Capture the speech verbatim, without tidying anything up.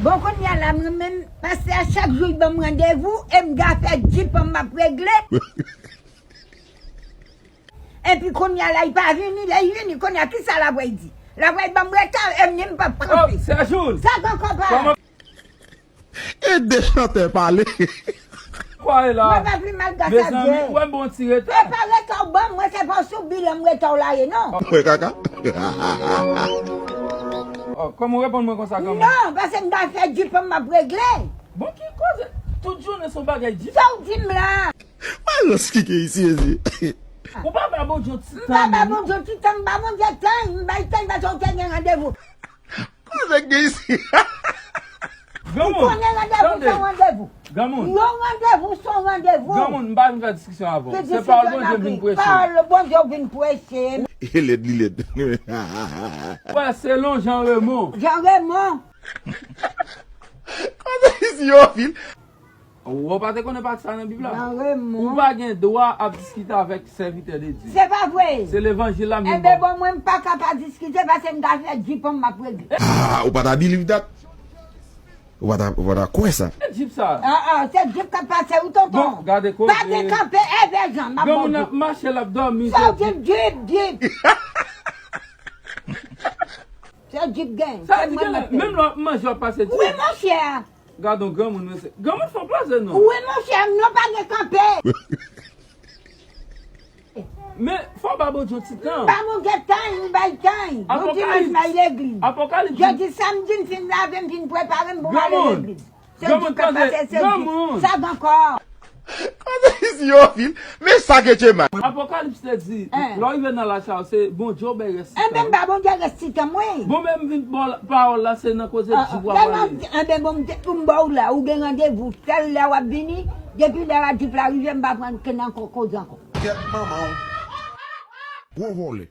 Bon, kounye a la, mwen menm, pastè a chak jou li ban m randevou, e m gen afè djip an m ap regle. Epi kounye a la, li pa vini, lè li vini, kounye a, kisa l ap pral di? L ap pral ban m reta, e m ni m p ap kanpe. Sa gen kòb la. E de chantè pale. Kwa e la? Mwen pa pi malgre sa. Mezanmi, ou wè m bon ti reta. E pa reta w ban m, mwen se pa w sou bilan m reta w la ye, non. Mwen kaka. Oh, kòman w reponn mwen konsa kanmenm? Non, paske m ta fè djip an m ap regle. Bon, ki koze? Tout jounen se yon bagay djip. Sa w di m la? Mwen rans kike isi, ezi. Ou pa ba Bondye yon ti tan menm, non? M pa ba Bondye yon ti tan, m ba Bondye tan, m bay tan, paske w te gen randevou. Koze k gen isi? Granmoun, ou konnen randevou se yon randevou. Granmoun. Yon randevou se yon randevou. Granmoun, m pa vin fè diskisyon avè w. Se pawòl Bondye m vin preche. Pawòl Bondye w vin preche. E lèd, li lèd. Wè, selon Jean Raymond. Jean Raymond. Koze isi yo anpil. Ou pa te konnen pati sa nan Bib la? Nan remon. Ou pa gen dwa ap diskite avèk sèvitè de Dye. Se pa vre. Se levanjil la m vin ba w. Enben bon, mwen m pa ka pa diskite paske m ka fè djip an m ap regle. Ah, ou pa ta believe that? Ou pa ta, ou pa ta kwè sa? Se djip sa. Ah, ah, se djip k ap pase ou, tonton. Bon, gade koze. Pa gen kanpe, enben jan, m ap ba w djip. Granmoun ap mache, l ap dòmi. Se djip, djip, djip. Se djip gen. Sa di gen menm lè w ap manje, w ap pase djip. Wi, monchè. Gad on granmoun, mesye. Granmoun fè w plaze, non? Wi, monchè, m non pa gen kanpe. Men, fò w ba Bondye yon ti tan. M ba Bondye tan, m bay tan. Bon dimanch, m al legliz. Apokalips. Jodi, samdi, m fin lave, m fin prepare m pou m ale legliz. Se djip k ap pase, se djip. Sa gen kò. Koze isi yo anpil. Men sa ke Dye mal. Apokalips te di, lè w rive nan laj sa yo, se Bondye w bay rès ti tan. Enben, m ba Bondye rès ti tan m, wi. Bon, men m vin ba w pawòl la, se nan koze djip w ap pale. Enben, bon, m te, pou m ba w la, ou gen randevou, sèl lè w ap vini, depi lè radjip la rive, m pa pran kenn ankò koze ankò. Kèt manman w. Gwo vòlè.